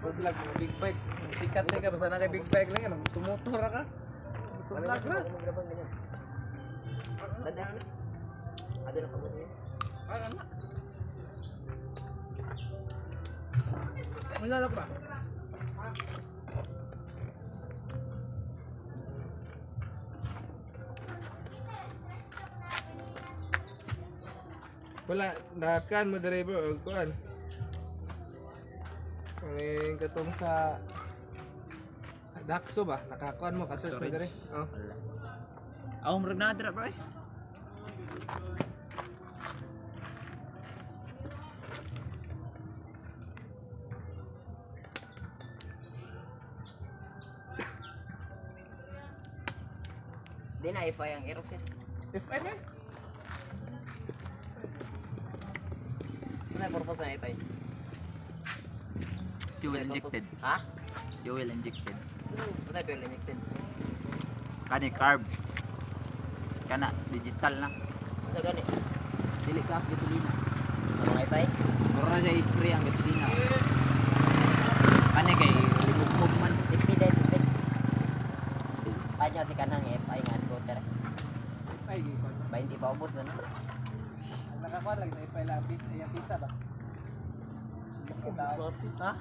Vlog, mga big bike. Sikat na ka, basta na kay big bike lang yan. Magtumotor ra ka. Vlog ra. Dada. Ano na pagod niya? Ano na? Wala pa. Wala, nakan mo driver og kuan. Ang katong sa Dakso ba? Nakakuan mo kasi Storage. dere. Oh. Wala. Ako murag nadra bro eh. Di na FI ang Aerox eh. If I may. Ano yung purpose ng FI? Fuel injected. Ha? Fuel injected. Ano yung fuel injected? Kani carb. Kana digital na. Ano gani? Dili ka gasolina. Anong FI? Mura na siya spray ang gasolina. Kani kay limugmug man. Tipid eh, tipid. Panyo si kanang FI nga scooter. If I gikon. 20 pa ubos na no? Nakakuan lang sa if I lapis ay pisa ba? Ha?